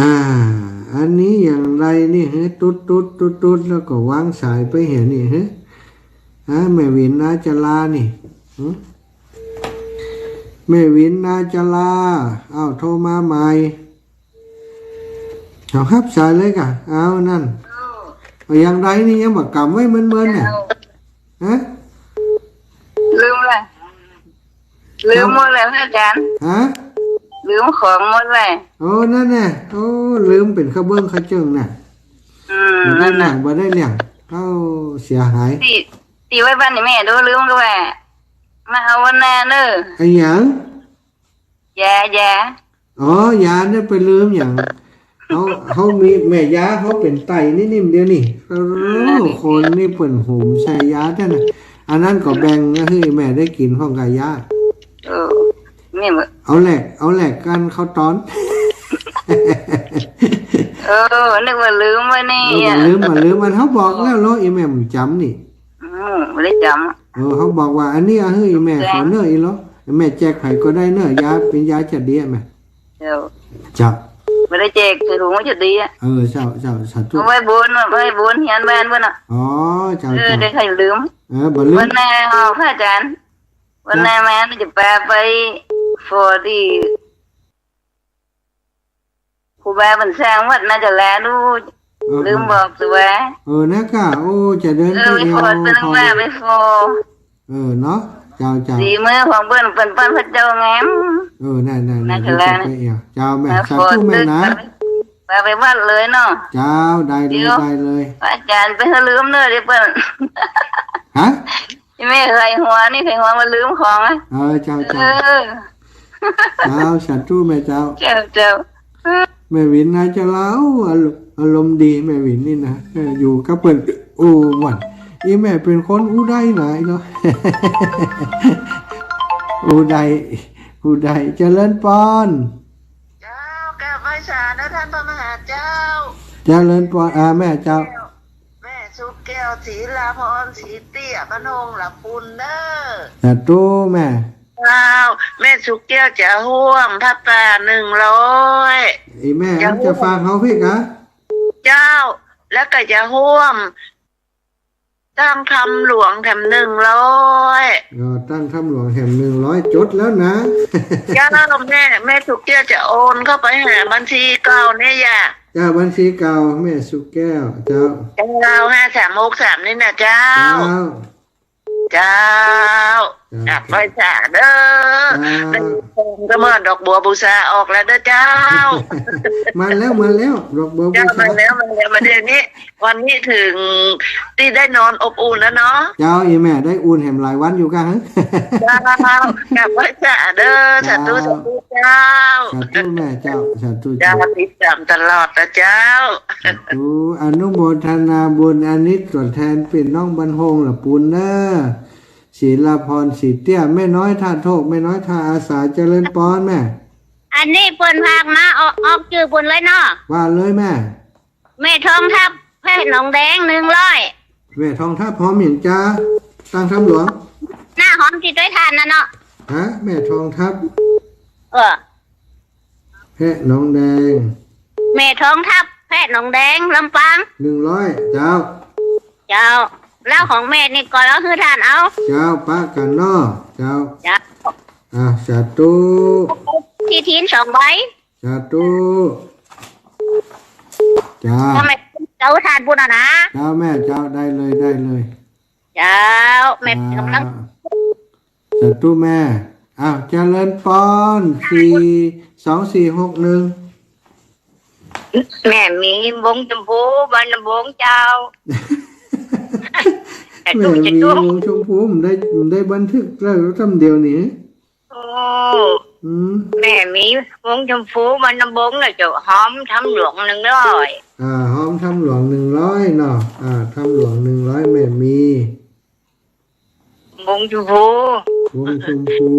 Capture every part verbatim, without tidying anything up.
อ่า อันนี้อย่างไรนี่ หือ ตุ๊ดตุ๊ดตุ๊ดตุ๊ด แล้วก็วางสายไปเหียนี่ หือ ฮะ แม่วินนาจารานี่ หือ แม่วินนาจารา อ้าว โทรมาใหม่ เอาฮับสายเลยก่ะ เอานั่น เอาอย่างไรนี่ ยังบ่กำไว้เมินๆ เนี่ย ฮะ ลืมเลย ลืมหมดเลยพระอาจารย์ ฮะ ลืมของหมดเลย โอ้ นั่นแหละ โอ้ ลืมเป๋นขะเบื้องขะเจิ่งน่ะ อืม บ่ได้เรื่อง บ่ได้เรื่อง เอ้า เสียหาย ตี้ ตี้ไว้บ้านนี่แม่ดู ลืมก็ว่า มาเอาวันหน้าเน้อ อะหยัง ยา ยา อ๋อ ยาเนี่ยไปลืมหยัง เฮา เฮามีแม่ยา เฮาเป๋นไตนิ่มๆ เดียวนี่ โอ้ อืม คนนี่เปิ้นหุมใส่ยาแต๊น่ะ อันนั้นก็แบ่งหื้อแม่ได้กิ๋นพร้อมกับยา เออ นี่มัน เอาแหลก เอาแหลกกันเข้าตอน เออ นึกว่าลืมไว้นี่ เออ บ่ลืม บ่ลืม มันเฮาบอกแล้วเนาะ อีแม่มันจ๋ำนี่ อืม บ่ได้จ๋ำ เออ เฮาบอกว่า อันนี้อะหื้ออีแม่ แจ้ง ขอเน้อ อีหลอ แม่แจกใผก็ได้เน้อ ยาเป๋นยาจะดีอะแม่ เจ้า เจ้า บ่ได้แจก ใส่ถุงไว้จะดีอะ เออ เจ้า เจ้า สาธุ เอาไว้บน ไว้บนเฮียนบ้านเปิ้นน่ะ อ๋อ เจ้า เออ เจ้า ได้ใค่ลืม เออ บ่ลืม วันหน้าเอาพระอาจารย์ วันหน้ามานี่จะปาไปฟอตี้ ครูบาเปิ้นสร้างวัดนาจาราดู เออ ลืมบอกตัว เออ นะก้า โอ้ จะเดิน เออ ไป ไป เอว ฟอดเปิ้น พอ ว่าไปฟอ เออ เนาะ เจ้า เจ้า สีมือของเปิ้น เปิ้นปั้นพระเจ้างาม เออ นั่นๆๆ นาจารา เดี๋ยวจะไปเอว เจ้าแม่ มา สาธุแม่นะ ฟอด ว่าไปวัดเลยเนาะ เจ้า ได้เลย เดี๋ยว ได้เลย พระอาจารย์ไปหื้อลืมเน้อ เดี๋ยวเปิ้น ฮะ แม่ใค่หัวนี่ ใค่หัวว่าลืมของอะ เออ เจ้า เจ้า เออ เจ้า สาธุแม่เจ้า เจ้า เจ้า แม่วินนาจารา โอ้ อารมณ์ อารมณ์ดีแม่วินนี่นะ เออ อยู่กับเปิ้น โอ้ วัน อีแม่เป๋นคนอุดัยนะ อีเนาะ อุดัย อุดัย เจริญปอน เจ้า กราบไหว้สานะท่านพระมหาเจ้า เจริญปอน อ่า แม่เจ้า แม่สุขแก้ว ศรีลาพร ศรีเตี้ย บ้านโฮงหละปูนเน้อ สาธุแม่ เจ้า แม่สุขแก้วจะฮ่วมผ้าป่าหนึ่งร้อย อีแม่ เจ้า จะฝากเฮาเพียงกะ เจ้า แล้วก็จะฮ่วม ตั้งถ้ำหลวงแถมหนึ่งร้อย เออ ตั้งถ้ำหลวงแถมหนึ่งร้อย จดแล้วนะ เจ้า แม่ แม่สุขแก้วจะโอนเข้าไปหาบัญชีเก่าเนี่ยอย่า เจ้า บัญชีเก่า แม่สุขแก้ว เจ้า เจ้า ห้าสามหกสาม นี่นะเจ้า เจ้า เจ้า เจ้า กราบไหว้สาเด้อ เจ้า ได้ทองก็เมื่อดอกบัวบูชาออกแล้วเด้อเจ้า มาแล้ว มาแล้ว ดอกบัวบูชา เจ้า มาแล้ว มาแล้ว มาเดี๋ยวนี้ วันนี้ถึงตี้ได้นอนอบอุ่นแล้วเนาะ เจ้า อีแม่ได้อุ่นแหมหลายวันอยู่กะ เจ้า กราบไหว้สาเด้อ สาธุ เจ้า สาธุเจ้า สาธุแม่เจ้า สาธุ เจ้า เจ้า ติดต๋ามตลอดนะเจ้า สาธุ อนุโมทนาบุญ อันนี้ตั๋วแทนปี้น้องบ้านโฮงหละปูนเน้อ ศรีลาพร ศรีเตี้ย แม่น้อยท่าโทก แม่น้อยท่าอาสา เจริญปอนแม่ อันนี้เปิ้นฝากมา ออก ออกจื้อเปิ้นเลยเนาะ ว่าเลยแม่ แม่ทองทัพ แพะหนองแดง หนึ่งร้อย แม่ทองทัพ ฮอมหยังจ๊ะ ตั้งถ้ำหลวง หน้าฮอมตี้ตวยถ่านน่ะเนาะ ฮะ แม่ทองทัพ เออ แพะหนองแดง แม่ทองทัพ แพะหนองแดง ลำปาง หนึ่งร้อย เจ้า เจ้า แล้วของแม่นี่ก็เอาหื้อถ่านเอา เจ้า ปะกั๋นเนาะ เจ้า เจ้า อ่ะ สาธุ ตี้ถินสองใบ สาธุ จ้า ทำไมเจ้าทานบุญอะนะ เจ้าแม่ เจ้า ได้เลย ได้เลย เจ้า แม่ อ่า กำลัง สาธุแม่ อ้าว เจริญปอน สี่ สองสี่หกหนึ่ง แม่มี วงชมพู บ้านนาบงเจ้า แม่มี วงชมพู มันได้ มันได้บันทึกแล้ว ทำเดียวนี้ โอ้ อืม แม่มี วงชมพู บ้านนาบงน่ะเจ้า ฮอมถ้ำหลวง หนึ่งร้อย อ่า ฮอมถ้ำหลวง หนึ่งร้อย เนาะ อ่า ถ้ำหลวง หนึ่งร้อย แม่มี วงชมพู วงชมพู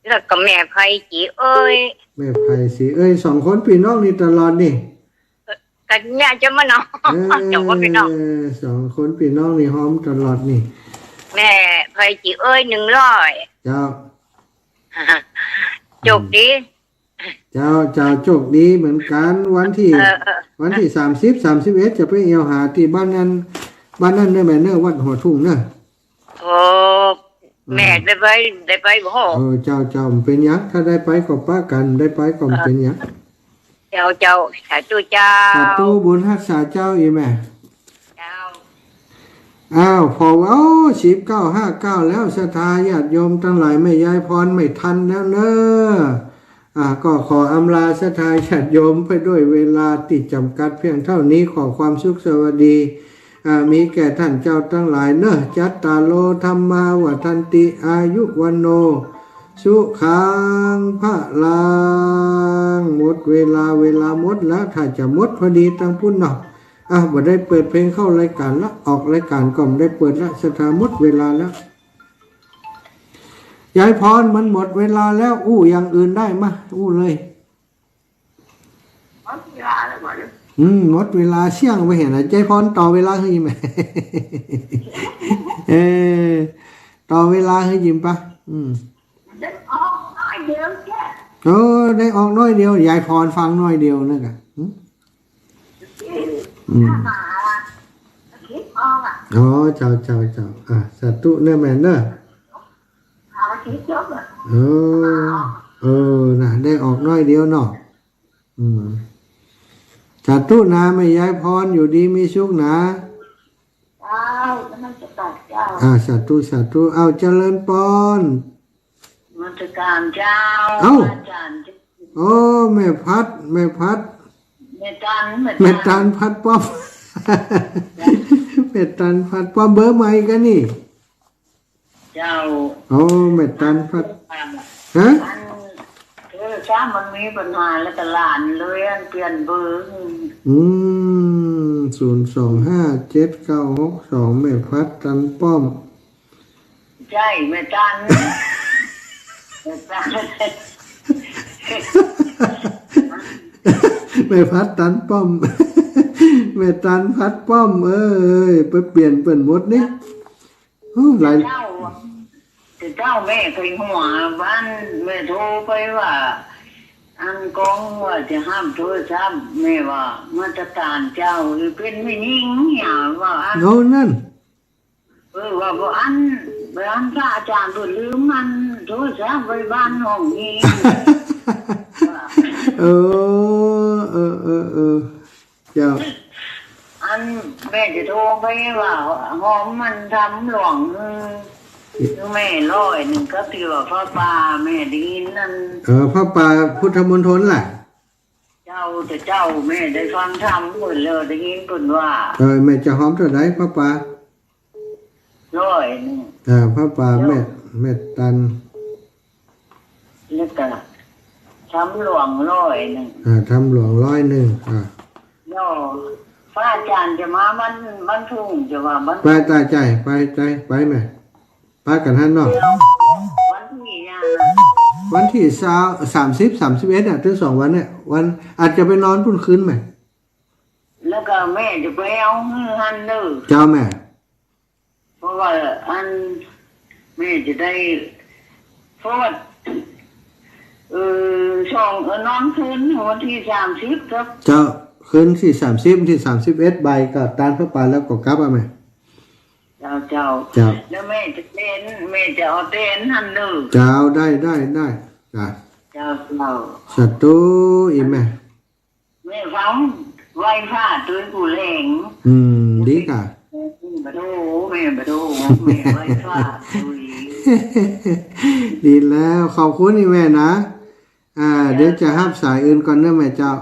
แล้วก็แม่ไพศรีเอ้ย แม่ไพศรีเอ้ย สองคนปี้น้องนี่ตลอดนี่ กั๋นเนี่ยจะมาเนาะ เออ สองคนปี้น้อง สองคนปี้น้องนี่ฮอมตลอดนี่ แม่ไพศรีเอ้ย หนึ่งร้อย เจ้า โจกดี เจ้า เจ้า โจคดีเหมือนกั๋น วันตี้ เออ เออ วันตี้สามสิบ สามสิบเอ็ด จะไปเอี่ยวหาตี้บ้านนั้น บ้านนั้นเน่อแม่เน่อ วัดหัวทุ่งเน่อ โอ้ อืม แม่ได้ไป ได้ไปบ่ เออ เจ้า เจ้า บ่เป๋นหยัง ถ้าได้ไปก็ปะกั๋น บ่ได้ไปก็บ่เป๋นหยัง เจ้า เจ้า สาธุเจ้า สาธุ บุญฮักษาเจ้าอี่แม่ เจ้า อ้าว ผ่อ โอ้ สิบเก้าห้าเก้าแล้ว ศรัทธาญาติโยมตังหลาย แม่ยายพรไม่ทันแล้วเน่อ อ่า ก็ขออำลาศรัทธาญาติโยมไปด้วยเวลาตี้จ๋ำกัดเพียงเต้านี้ ขอความสุขสวัสดี อ่า มีแก่ต้านเจ้าตังหลายเน่อ จัตตาโร ธัมมา วัฑฒันติ อายุ วัณโณ สุขัง พะลัง หมดเวลา เวลาหมดแล้ว ถ้าจะหมดพอดีตังปุ้นเนาะ อ่ะ บ่ได้เปิดเพลงเข้ารายก๋านละ ออกรายก๋านก็บ่ได้เปิดละ ศรัทธา หมดเวลาแล้ว ยายพร มันหมดเวลาแล้ว อู้อย่างอื่นได้มะ อู้เลย หมดเวลาแล้วบ่เนี่ย อืม หมดเวลาเสี้ยงไปหั้นน่ะ ยายพร ต่อเวลาหื้อหยิม เออ ต่อเวลาหื้อหยิมปะ อืม ได้ออกน้อยเดียวแค่ เออ ได้ออกน้อยเดียว ยายพรฟังน้อยเดียวนั่นกะ อืม อืม ถ้ามาอาทิตย์ออกอะ อ๋อ เจ้า เจ้า เจ้า อ่ะ สาธุเน่อแม่เน่อ อาทิตย์จบอะ เออ เออ น่ะ ได้ออกน้อยเดียวเนาะ อืม สาธุนะ แม่ยายพร อยู่ดีมีสุขนะ เจ้า นมัสก๋านเจ้า อ่า สาธุ สาธุ เอา เจริญปอน นมัสก๋านเจ้า เอ้า อาจ๋ารย์ โอ้ แม่พัด แม่พัด แม่ตัน แม่ตัน แม่ตัน พัดป้อม แม่ตัน พัดป้อม เบอร์ใหม่กั๋นนี่ เจ้า โอ้ แม่ตัน พัด ฮะ อัน โทรศัพท์มันมีปัญหาแล้วก็หลานเลยอันเปลี่ยนเบอร์ อืม ศูนย์สองห้าเจ็ดเก้าหกสอง แม่พัด ตันป้อม ใจ้ แม่ตัน แม่ตัน แม่พัด ตันป้อม แม่ตัน พัดป้อม เอ้ย ไปเปลี่ยนเปิ้นหมดนี่ โอ้ หลาย แต่เจ้า แต่เจ้าแม่ไปหัวบ้าน แม่โทรไปว่า อันกองว่าจะห้ามโทรศัพท์ แม่ว่านมัสก๋านเจ้า หรือเป๋นแม่ญิงเนี่ย ว่าอัน โอ้ นั่น เออ ว่าบ่อัน บ่อัน พระอาจ๋ารย์เปิ้นลืมมันโทรศัพท์ไว้บ้านห้องนี้ เออ เออ เออ เออ เจ้า อันแม่จะโทรไปว่าหอมมันทำหลวง อืม คือแม่ร้อยนึ่งก็ตีว่าผ้าป่าแม่ได้ยินนั่น เออ ผ้าป่าพุทธมณฑลล่ะ เจ้า แต่เจ้าแม่ได้ฟังธรรมเปิ้นแล้วได้ยินเปิ้นว่า เออ แม่จะหอมเต้าใดผ้าป่า ร้อยนึ่ง อ่า ผ้าป่า เจ้า แม่ แม่ตัน แล้วก็ธรรมหลวงร้อยนึ่ง อ่า ธรรมหลวงร้อยนึ่ง อ่า แล้วพระอาจ๋ารย์จะมาบ้าน บ้านทุ่งจะว่าบ้าน ไป ตายใจ ไป ใจ ไปแม่ ปะกั๋นหั้นเนาะ วันตี้หยัง วันตี้ซาว สามสิบ สามสิบเอ็ด อ่ะ ตึงสองวันเนี่ย วัน อาจจะไปนอนปุ้นคืนแม่ แล้วก็แม่จะไปเอาหื้อหั้นเน่อ เจ้าแม่ เพราะว่าอันแม่จะได้ เพราะว่า เออ สอง เออ นอนคืนวันตี้สามสิบครับ เจ้า คืนตี้สามสิบ ตี้สามสิบเอ็ด บ่ายก็ตานผ้าป่าแล้วก็กลับอ่ะแม่ เจ้า เจ้า เจ้า แล้วแม่จะเต้น แม่จะเอาเต้นหั้นเน่อ เจ้า ได้ ได้ ได้ จ้ะ เจ้า เจ้า สาธุ อีแม่ แม่ฟังไหว้พระตวยกู้แลง อืม ดีก่ะ แม่บ่โท แม่บ่โท แม่ไหว้พระตวย ดีแล้ว ขอบคุณอีแม่นะ อ่า เดี๋ยวจะฮับสายอื่นก่อนเน่อแม่เจ้า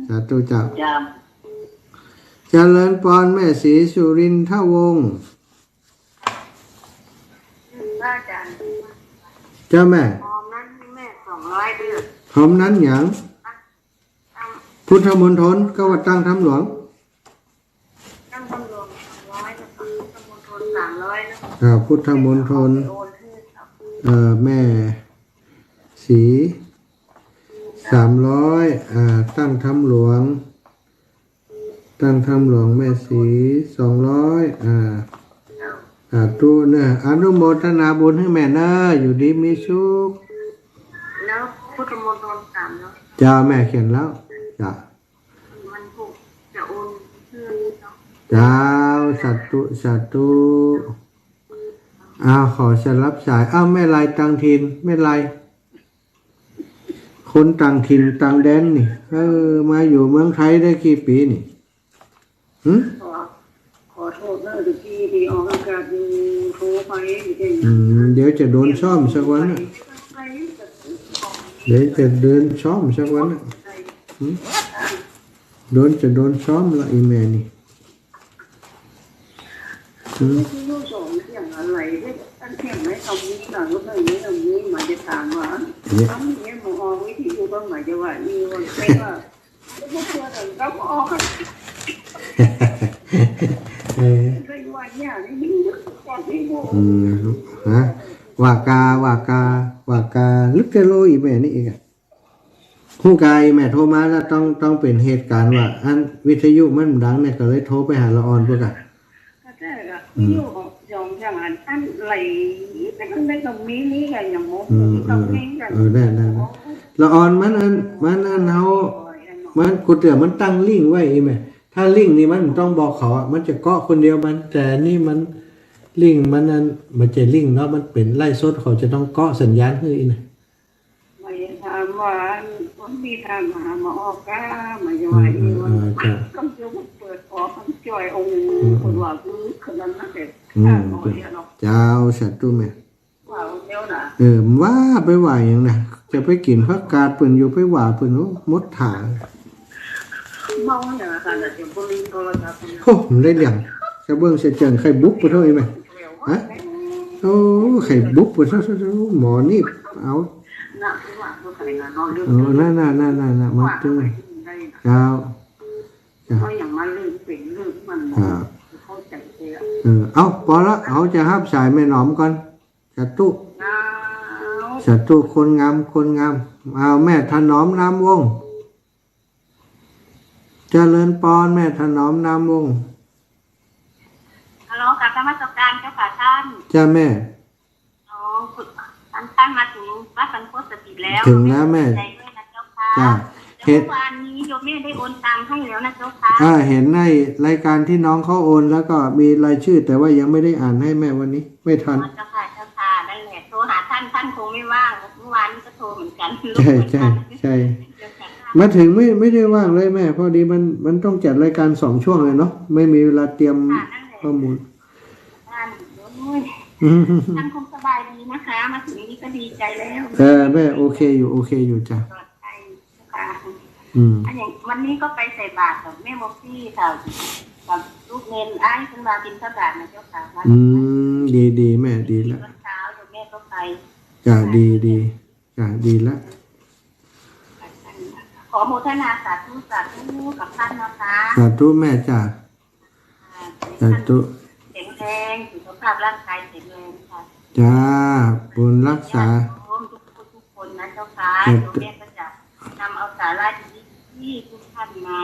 สาธุเจ้า เจ้า เจริญปอนแม่ศรีสุรินทวงศ์ พระอาจ๋ารย์ เจ้าแม่ หอมนั้นแม่สองร้อยเด้อ หอมนั้นหยัง พุทธมณฑล ก็ว่าตั้งธรรมหลวง ตั้งธรรมหลวงสองร้อย พุทธมณฑลสามร้อยนะ อ่า พุทธมณฑล โอนให้ครับ เอ่อ แม่ศรี สามร้อย อ่า ตั้งธรรมหลวง ตั้งธรรมหลวงแม่ศรี สองร้อย อ่า สาธุเน่อ อนุโมทนาบุญหื้อแม่เน่อ อยู่ดีมีสุข แล้วพุทธมณฑลสามร้อย เจ้า แม่เขียนแล้ว เจ้า มันถูก จะโอนชื่อ เจ้า สาธุ สาธุ อ้าว ขอเชิญรับสาย อ้าว แม่ลายต่างถิ่น แม่ลาย คนต่างถิ่นต่างแดนนี่ เออ มาอยู่เมืองไทยได้กี่ปี๋นี่ หึ ขอ ขอโทษเนอะ ตะกี้ตี้ออกอากาศอยู่ โทรไป อืม เดี๋ยวจะโดนซ้อมสักวันน่ะ เดี๋ยวจะโดนซ้อมสักวันน่ะ หึ โดน จะโดนซ้อมละ อีแม่นี่ หึ วิทยุสองเสียงอะไรเนี่ย ตั้งเสียงไหน คำนี้หน่อย ก็ไม่รู้ คำนี้หมายจะถามว่า เนี่ย คำนี้มาออกวิทยุบ้างไหม จะว่านี่ว่า ไม่ว่า เออ อืม ฮะ ว่ากา ว่ากา ว่ากา ลึกจะโลอีแม่นี่อีกอะ ฮู้กา อีแม่โทรมาแล้ว ต้อง ต้องเป๋นเหตุการณ์ว่า อันวิทยุมันดังเนี่ย ก็เลยโทรไปหาละอ่อนเปิ้นกะ ก็ใจ้ละ อืม อยู่ของยองอย่างอัน อันไหล แต่อันใดก็มีนี่ไง อย่างโม อืม อืม อืม เออ ได้ ได้ ได้ ละอ่อนมันอัน มันอันเฮา มัน กูเตื้อมันตั้งลิงก์ไว้อีแม่ ถ้าลิงก์นี่มันต้องบอกเขาอะ มันจะเกาะคนเดียวมัน แต่อันนี้มัน ลิงก์มันอัน มันจะลิงก์เนาะ มันเป๋นไลฟ์สด เขาจะต้องเกาะสัญญาณหื้ออีนะ หมายถามว่า คนมีทางมา มาออกกา มาย่อย เออ เออ เออ จ้ะ ก็จะเปิดออก มันจ่อยองค์ อืม คนว่าคือคนนั้นนั่นแหละ อืม ข้าขอเรียนเนาะ เจ้า สาธุแม่ ว่าเดี๋ยวนะ เออ ว่าไปว่าหยังนะ จะไปกิ๋นผักกาดเปิ้นอยู่ ไปว่าเปิ้น โอ้ หมดถ่า เมาอย่างนั้นน่ะ เดี๋ยวพวกนี้โทรศัพท์ โอ้ มันได้เรื่อง จะเบิ่งเสียเจิงไข่บุกไปเท่าไหร่ไหม ฮะ โอ้ ไข่บุกไปเท่า หมอนี่ เอา น่ะ คือว่าเขาใส่น่ะ นอนเรื่อง เออ นั่นน่ะ นั่นน่ะ นั่นน่ะ มาเจอ ได้น่ะ เจ้า จ้ะ ก็อย่างมาเรื่องเป๋นเรื่องมัน อ่า เข้าใจ๋เลยอะ เออ เอ้า ปอละ เฮาจะฮับสายแม่หนอมก่อน สาธุ อ้าว สาธุ คนงาม คนงาม อ้าว แม่ถนอม นามวงศ์ เจริญปอน แม่ถนอม นามวงศ์ ฮัลโหล กราบนมัสการเจ้าค่ะท่าน จ้าแม่ อ๋อ ท่าน ท่านมาถึงวัดบรรพตสถิตแล้ว ถึงแล้วแม่ แม่ดีใจด้วยนะเจ้าค่ะ จ้า แต่ เห็น เมื่อวานนี้โยมแม่ได้โอนตังค์ให้แล้วนะเจ้าค่ะ อ่า เห็นในรายการตี้น้องเขาโอน แล้วก็มีรายชื่อ แต่ว่ายังไม่ได้อ่านให้แม่วันนี้ ไม่ทัน อ๋อ เจ้าค่ะ เจ้าค่ะ นั่นแหละ โทรหาท่าน ท่านคงไม่ว่าง เมื่อวานนี้ก็โทรเหมือนกัน ใช่ ใช่ ใช่ เจ้าค่ะ มาถึงไม่ ไม่ได้ว่างเลยแม่ พอดีมัน มันต้องจัดรายการสองช่วงเลยเนาะ ไม่มีเวลาเตรียม ค่ะ นั่นแหละ ข้อมูล ท่าน โอ้ย อืม ท่านคงสบายดีนะคะ มาถึงนี่ก็ดีใจแล้ว เออ แม่โอเคอยู่ โอเคอยู่จ้ะ ปลอดภัยค่ะ อืม อันอย่างวันนี้ก็ไปใส่บาตรกับแม่มกซี่ค่ะ กับลูกเณรอ้ายเพิ่นมาบิณฑบาตนะเจ้าค่ะ อืม ดี ดีแม่ ดีแล้ว ตอนเช้าโยมแม่ก็ไป จ้ะ ดี ดี จ้ะ ดีแล้ว ขอโมทนาสาธุ สาธุกับท่านนะคะ สาธุแม่จ้ะ อ่า สาธุ แข็งแรง สุขภาพร่างกายแข็งแรงค่ะ จ้า บุญรักษา ญาติโยมทุกๆ คนนะเจ้าค่ะ สาธุ โยมแม่ก็จะนำเอาสาระดีๆ ที่ทุกท่านมา